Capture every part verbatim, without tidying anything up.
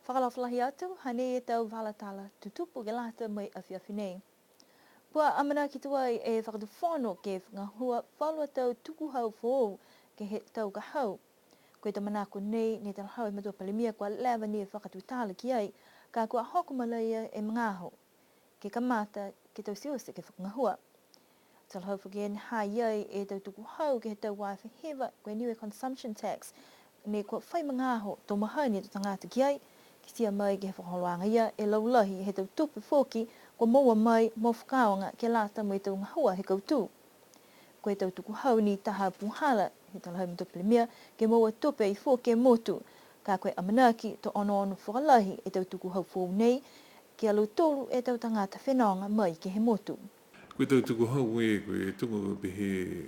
Fakaalofa lahi atu, hanei e tau vala tala tutupu ke lata mo e afiafi nei. Kua amanaki tuai e Fakatufono ke fakagahua falu a tau tukuhau foou ke he tau ka hau. Ko e tau manako nei ne talahau e Matua Palemia kua leva ni e fakatutala ki ai, ka kua hoko mai la ia e magaaho ke kamata ke taute ke fakagahua. Talahau foki e ha i ai e tau tukuhau ke he tau ua afe hiva, ko e Niue Consumption Tax, ne kua fai magaaho to mahani e tau tagata ki ai, kitia mai ke he fakaholoaga ia e laulahi he tau tupe foki kua moua mai mo fakaaoga ke lata mo e tau gahua he kautū. Ko e tau tukuhau ni taha puhala he talahau e Matua Palemia ke moua tupe ai foki e motu, ka ko e amanaki to onoono fakalahi e tau tukuhau foou nei ki a lautolu e tau tagata fenoga mai ke he motu. Ko e tau tukuhau e, ko e tuga pehē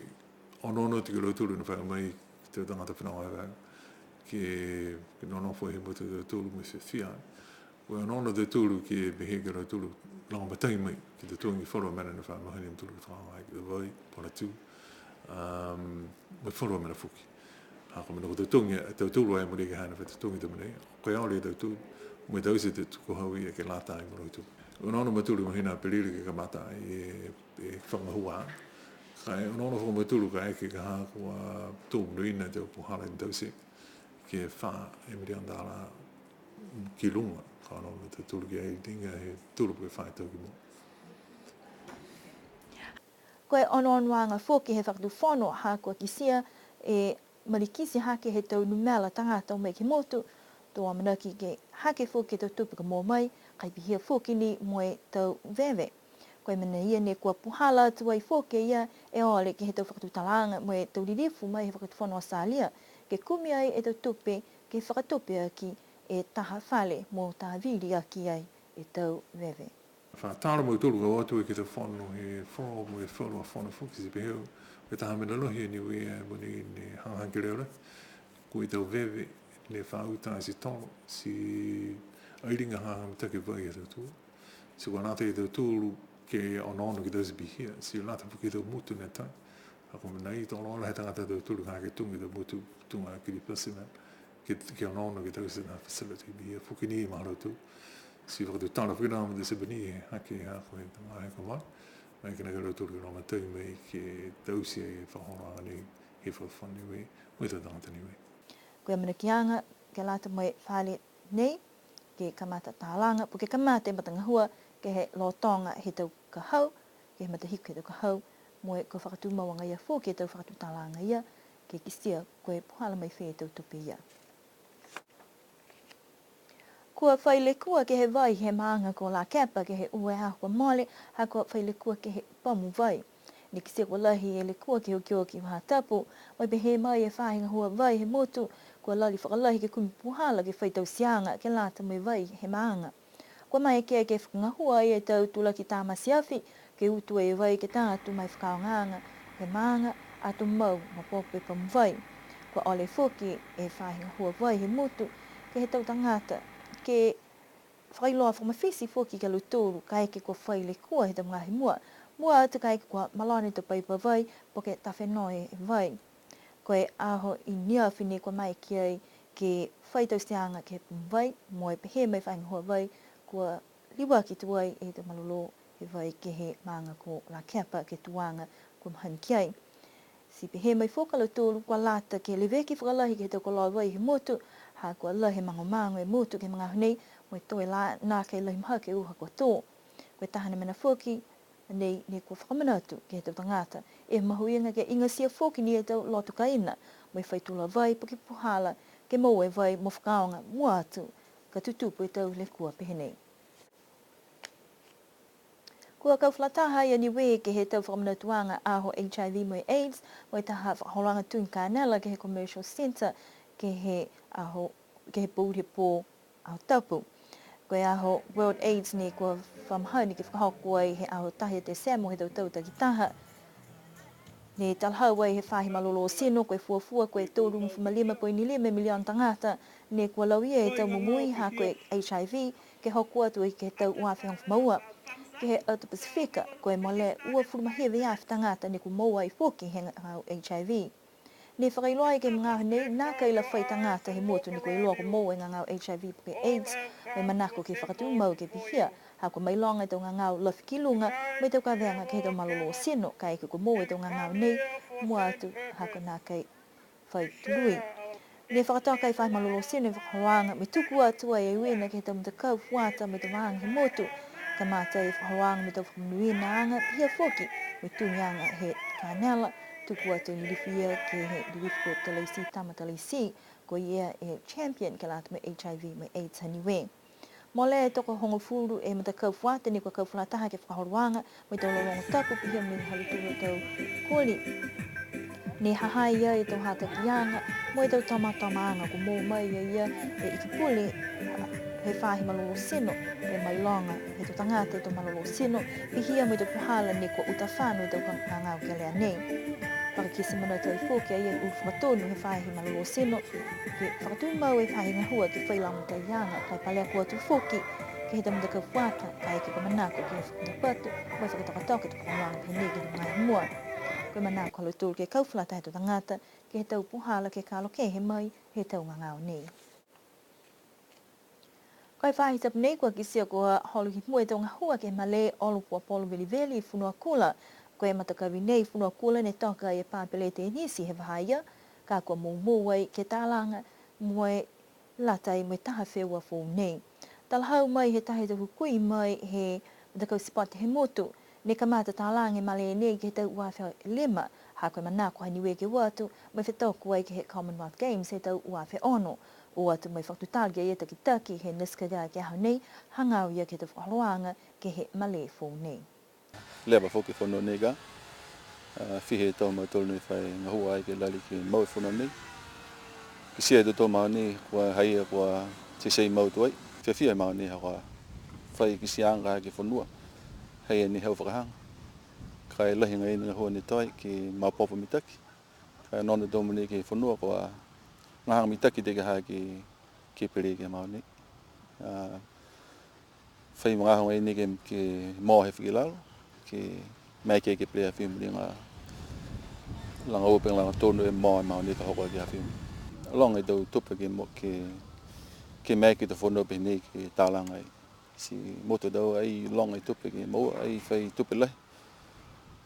onoono atu ki a lautolu ne fai mai ke he tau tagata fenoga, ke, ke nonofo he motu ha tautolu mo e fiafia. Ko e onoono ha tautolu ke pehē ki a lautolu lagomatai mai, ke totogi falu a mena ne fa mahani ha tautolu, fakaaoga ke he vai, pola tū, um, mo e falu a mena foki. Ha ko e mena kua totogi a tautolu ai mo e ke he ha ne fa totogi he tau mena ia. Ko e ole a tautolu, mo e taute e tukuhau ia ke lata ai mo lautolu. Onoono a mautolu he mahina Apelila ke kamata ai e, e fakagahua. Ka e onoono foki a mautolu kaeke ka ha kua tō monuina e tau puhala ne taute ke fā e miliona tālā ki luga, ka onoono a tautolu ki ai liga he tolu po ke fā e tau ki mua. Ko e onoonoaga foki he Fakatufono ha kua kitia e malikiti hake he tau numela tagata o mai ke he motu, to amanaki ke hake foki e tau tupe ka moua mai, ka e pihia foki ni mo e tau veve. Ko e mena ia ne kua puhala atu ai foki e ia e ole ke he tau fakatutalaaga mo e tau lilifu mai he Fakatufono Australia, ke kumi ai e tau tupe ke fakatupe aki e taha fale mo tavili aki ai e tau veve. Fakatalo a mautolu ka o atu ke he tau fono he floor mo e falu a fono foki ti pehē au, ko e taha mena lahi a Niue e mogonei ne hagahaga kelea lahi. Ko e tau veve ne fa uta ti tolo, ti ai liga ha ha mitaki e vai ha tautolu. Ti kua lata e tautolu ke onoono ke taute pihia, ti lata foki e tau motu ne tai. Ha ko e mena ia to oloa lahi e tagata ha tautolu ka ke tuga e tau motu, tuga Kiribati mena, ke, ke onoono ke taute e tau facility pihia foki ni ma lautolu. Ti fakatutala foki na mo e tau Sepani hake ha ko e tau he ka mai, maeke nākai a lautolu ke lagomatai mai ke taute e fakaholoaga nei he Fakatufono Niue, mo e tau tagata Niue. Ko e amanakiaga ke lata mo e fale nei, ke kamata talaga, po ke kamata e matagahua ke he lotoga he tau ka hau, ke he matahiku he tau ka hau, mo e kua fakatumau agaia foki e tau fakatutalaaga ia, ke kitia ko e puhala mai fē e tau tupe ia. Kua fai lekua ke he vai he maaga ko Lakepa ke he ua e aho kua mole, ha kua fai lekua ke he pamu vai. Ne kitia kua lahi e lekua ke he okioki he faahi tapu, mo e pehē mai e faahi gahua vai he motu, kua lali fakalahi ke kumi puhala ke fai tauteaga ke lata mo e vai he maaga. Kua maeke ke fakagahua e tau tulaki tamate afi, ke utu e vai ke ta atu ma e fakaaogaaga he maaga, ato mau mapopo e pamu vai. Kua ole foki e faahi gahua vai he motu ke he tau tagata ke fakailoa fakamafiti foki ki a lautolu kaeke kua fai lekua he tau magaaho i mua, mua atu kaeke kua malona e tau paipa vai po ke tafe noa e vai. Ko e aho i neafi ne kua maeke ai ke fai tauteaga ke he pamu vai, mo e pehē mai e faahi gahua vai kua liuaki tuai e tau malolō he vai ke he maaga ko Lakepa ke he tuaga kua mahani ki ai. Ti pehē mai foki a lautolu kua lata ke leveki fakalahi ke he tau koloa vai he motu, ha kua lahi e magomago e motu ke he magaaho nei, mo e toe la nākai lahi mahaki e uha kua tō. Ko e taha ni a mena foki nei ne kua fakamanatu ke he tau tagata e mahuiga ke igatia foki ni e tau loto kaina, mo e fai tula vai po ke puhala ke moua e vai mo fakaaoga mua atu ka tutupu e tau lekua pehē nei. Kua kau fakalataha a Niue ke he tau fakamanatuaga aho H I V mo e AIDS, mo e taha fakaholoaga tugi kanela ke he Commercial Centre ke he aho, ke he pouli he pō Aho Tapu. Ko e aho World AIDS ne kua fa mahani ke fakahoko ai he aho taha ia Tesemo he tau tau takitaha. Ne talahau ai he faahi malolō tino ko e fuafua ko e tolugofulu ma lima poini lima miliona tagata ne kua lauia e tau momoui ha ko e H I V, ke hoko atu ai ke he tau ua afe hogofulu ma ua. Ke he atu Pasifika, ko e mole uafulu ma hiva e afe tagata ne kua moua ai foki he gagao H I V. Ne fakailoa ai ke he magaaho nei, nākai la fai tagata he motu ne kua iloa kua moua e gagao H I V po ke AIDS, mo e manako ke fakatumau ke pihia, ha kua mailoga e tau gagao lafi ki luga, mo e tau kavega ke he tau malolō tino, kaeke kua moua e tau gagao nei, mua atu, ha kua nākai fai tului. Ne fakatoka e faahi malolō tino e fakaholoaga mo e tuku atu ai e uiina ke he tau matakau fuata mo e tau vaaga he motu. Kamata e fakaholoaga mo e tau fakamonuinaaga, pihia foki mo e tugiaga he kanela, tuku atu e lilifu ia ke he Relief Group Talaititama Talaiti, ko ia e champion ke lata mo e H I V mo e AIDS ha Niue. Molea e tokohogofulu e matakau fuata ne kua kau fakalataha ke he fakaholoaga, mo e tau lologo tapu pihia mo e ha lautolu a tau koli. Ne ha ha i ai e tau hatakiaga, mo e tau tamatamaaga kua moua mai e ia e Ikipule, he faahi malolō tino, e mailoga he tau tagata e tau malolō tino, pihia mo e tau puhala ne kua uta fano e tau gagao kelea nei. Fakakite manatu ai foki a ia e ulu fakatonu he faahi malolō tino, ke fakatumau e faahi gahua ke fai lagomataiaga, ka e paleko atu foki ke he tau matakau fuata, kaeke kua manako ke fakatapatu, mo e fakatokatoka e tau fakaholoaga pehē nei ke he magaaho i mua. Ko e manako ha lautolu ke kau fakalataha e tau tagata ke he tau puhala ke kalo kehe mai he tau gagao nei. Ko e faahi tapu nei kua kitia kua holo ki mua e tau gahua ke he malē olo puapolo veliveli i Fonuakula. Ko e matakavi nei i Fonuakula ne toka e pā pele tenisi he vahā ia, ka kua moumou ai ke talaga mo e lata ai mo e taha feua foou nei. Talahau mai he taha he tau hukui mai he matakau sipote he motu, ne kamata talaga e malē nei ke he tau ua afe lima, ha ko e manako ha Niue ke o atu mo e fetoko ai ke he Commonwealth Games he tau ua afe ono. O atu mo e fakatutala ki ai e takitaki he NISCGA ke he aho nei, hagaao ia ke he tau fakaholoaga ke he malē foou nei. Leva foki e fonua nei ka, a, fiha e tau ha mautolu ne fai gahua ai ke lali ke mau e fonua nei. Kitia e tau tau mogonei, kua ha ia kua teitei mau tuai. Fiafia e mogonei ha kua fai kitiaaga ke he fonua. Ha ia ne hau fakahaga. Ka e lahi agaia e gahua ne toe ke maopoopo mitaki. Ka e onoono e tau mogonei ke he fonua kua gahaaga mitaki tei ke ha ke, ke pele ke he mogonei. A, fai magaaho agaia nei ke, ke moua he fia ki lalo, ke maeke ke pele a fia mo e liga laga ua pe laga tonu e moua e mogonei ka hoko aki a fia. Loga e tau tupe ke mo, ke, ke maeke e tau fonua pehē nei ke talaga ai. Ti motu tau ai loga e tupe ke moua, ai fai tupe lahi.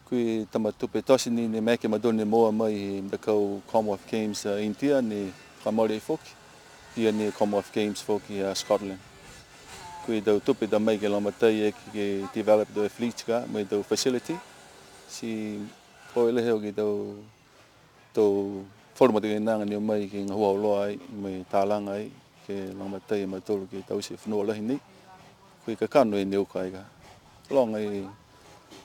Ko e tama tupe tote ni ne maeke a mautolu ne moua mai he matakau Commonwealth Games a India ne fakamole ai foki. Pihia ni Commonwealth Games foki a Scotland. Ko e tau tupe ta mai ke lagomatai ke, ke develop e tau athlete ka, mo e tau facility. Ti ko e lahi au ke tau tau falu matakainaga ne o mai ke gahua auloa ai, mo e talaga ai, ke lagomatai a mautolu ke taute e fonua lahi nei. Ko e kakano e ne uka ai ka. Loga e,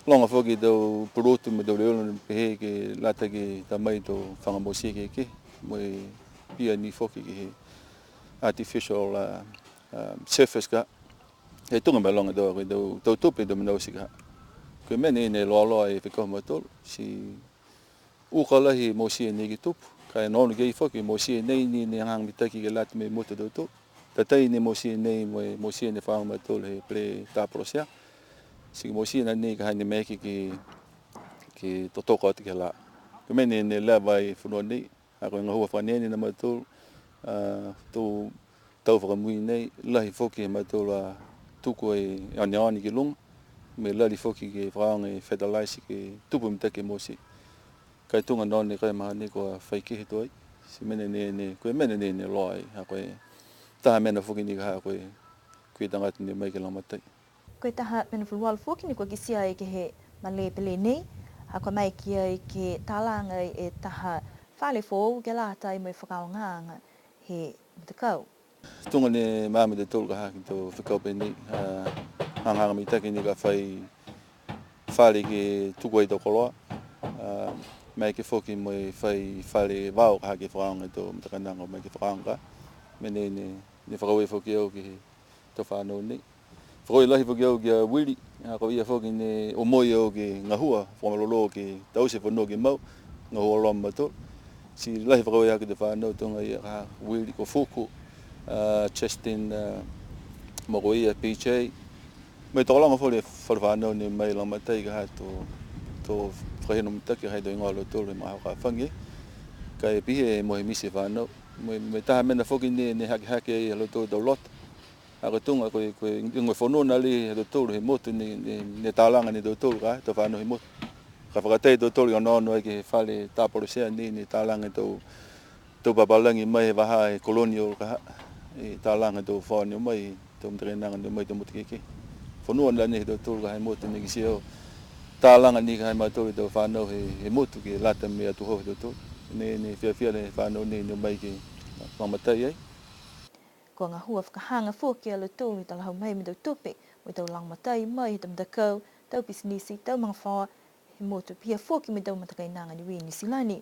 loga foki e tau pulotu mo e tau leoleo pehē ke lata ke ta mai e tau faga motu kehekehe, mo e pihia ni foki ke he artificial, a, a, surface ka. He tuga mo e loga e tau, ko e tau, tau tupe, tau mena oti ka. Ko e mena nei ne loaloa e fekau ha mautolu, ti uka lahi e motu nei ke tupu, ka e onoono ki ai foki e motu nei ni ne hagahaga mitaki ke lata mo e motu ha tautolu. Tatai ni e motu nei mo e motu ne fakaaoga e mautolu he pele Tapu Rosia. Ti ko e motu nei ka ha ne maeke ke, ke totoko atu ke he lā. Ko e mena nei ne leva e fonua nei, ha ko e gahua fakaeneene a mautolu, a, tau tau fakamui nei, lahi foki a mautolu a tuku e oneone ki luga, mo e lali foki ke fakaaoga e fertilizer ke tupu mitaki e motu. Ka e tuga nā ne kai mahani kua fai kehe tuai, ti mena nei ne, ko e mena nei ne loa ai, ha ko e taha mena foki ni ka ha ko e, ko e tagata ne o mai ke lagomatai. Ko e taha mena falu vala foki ni kua kitia ai ke he malē pele nei, ha kua maeke ai ke talaga ai e taha fale foou ke lata ai mo e fakaaogaaga he matakau. Tuga ne maama e tautolu ka ha ke he tau fekau pehē nei, a, hagahaga mitaki ni ka fai fale ke tuku ai e tau koloa, a, maeke foki mo e fai fale vao ka ha ke fakaaoga e tau matakainaga maeke fakaaoga. Mena nei ne, ne fakaaue foki au ke he tau fanau nei. Fakaaue lahi foki au ki a Willie, ha ko ia foki ne omoi au ke gahua, fakamalolō ke taute e fonua ke mau, gahua auloa mo mautolu. Ti lahi fakaaue hake e tau fanau tuga ia ka Willie, ko Fuku, a, Justin, a, mo ko ia P J. Mo e tokologa foki e falu fanau ne mai lagomatai ka ha to, to fakahinomitaki ha i ai e tau igoa ha lautolu he magaaho ka hafagi. Ka e pihia mo e misi e fānau. Mo e, mo e taha mena foki ne, ne hakehake ai ha lautolu tau loto. Ha ko e tuga ko e, ko e, ko e fonua na lahi ha tautolu he motu ne, ne, ne talaga ni e tautolu ka, tau fānau he motu. Ka fakatai tautolu ke onoono ai ke he fale tapolosea ne, ne talaga e tau, tau papalagi mai he vahā he colonial ka, e talaga tau fao ne o mai, tau matakainaga ne o mai tau motu kehekehe. Fonua na lahi ha tautolu ka he motu ne kitia talaga ni ka ha mautolu tau fānau he, he motu ke lata mo e atuhau ha tautolu. Ne, ne fiafia e fānau ne, ne o mai ke lagomatai ai. Kua gahua fakahaga foki a lautolu he talahau mai mo e tau tupe, mo e tau lagomatai mai he tau matakau, tau pisinisi, tau magafaoa, he motu pihia foki mo e tau matakainaga Niue i Niu Silani.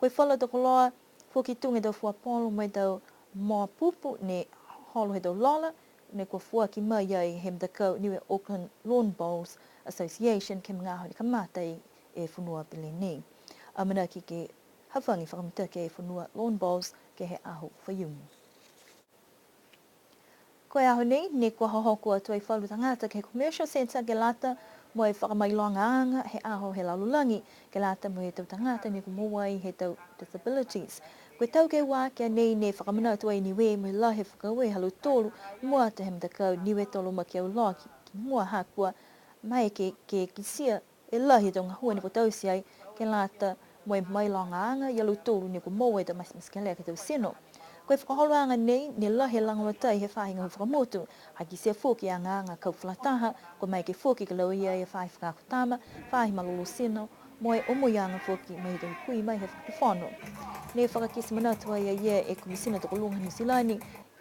Ko e falu tau koloa, foki tuga e tau fua polo mo e tau moa pupu ne holo he tau lola, ne kua foaki mai ai he matakau Niue Auckland Lawn Bowls Association ke he magaaho ne kamata ai e fonua pele nei. Amanaki ke hafagi fakamitaki e fonua lawn bowls ke he aho Faiumu. Ko e aho nei, ne kua hohoko atu ai falu tagata ke he Commercial Centre ke lata mo e fakamailogaaga he aho he lalolagi, ke lata mo e tau tagata ne kua moua ai he tau disabilities. Ko e tau ke ua aki a nei ne fakamanatu ai Niue mo e lahi e fakaaue ha lautolu, mua atu he matakau Niue Tolomaki Auloa ki, ki mua ha kua maeke ke, ke kitia e lahi e tau gahua ne kua taute ai, ke lata mo e mailogaaga ia lautolu ne kua moua e tau matematekelea ke he tau tino. Ko e fakaholoaga nei, ne lahi e lagomatai he faahi gahua fakamotu, ha kitia foki e agaaga kau fakalataha, kua maeke foki ke lauia e faahi fakaako tama, faahi malolō tino, mo e omoiaga foki mai he tau hukui mai he fakatufono. Ne fakakite manatu ai a ia e Komisina Tokoluga Niu Silani,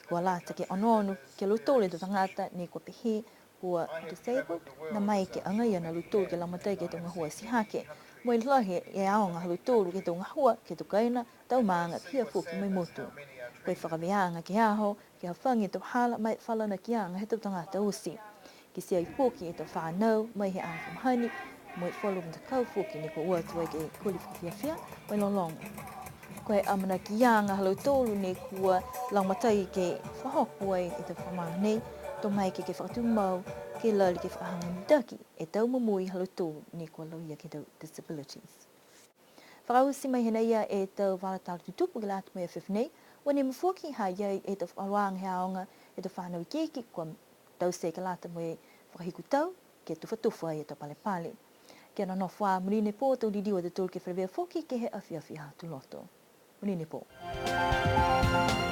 kua lata ke onoono ki a lautolu e tau tagata ne kua pehē kua disabled, ne maeke agaia a lautolu ke lagomatai ke he tau gahua atihake. Mo e lahi e aoga ha lautolu ke he tau gahua, ke he tau kaina, tau maaga, pihia foki mo e motu. Ko e fakavēaga ke he aho, ke hafagi e tau hala mo e falanakiaga he tau tagata oti. Kitia ai foki e tau fānau mai he aho fakamahani, mo e falu matakau foki ne kua o atu ai ke he koli fakafiafia mo e lologo. Ko e amanakiaga ha lautolu ne kua lagomatai ke fakahoko ai e tau fakamaaga nei, to maeke ke fakatumau, ke lali ke fakahaga mitaki e tau momoui ha lautolu ne kua lauia ke he tau disabilities. Fakaoti mai hēnā ia e tau vala tala tutupu ke lata mo e afiafi nei, ua nimo foki ha i ai e tau fakaholoaga he aoga he tau fānau ikiiki kua taute ke lata mo e fakahiku tau, ke tufatufa ai e tau palepale. Kia nonofo ā, monuina e pō, to liliu a tautolu ke feleveia foki ke he afiafi Aho Tuloto. Monuina e pō.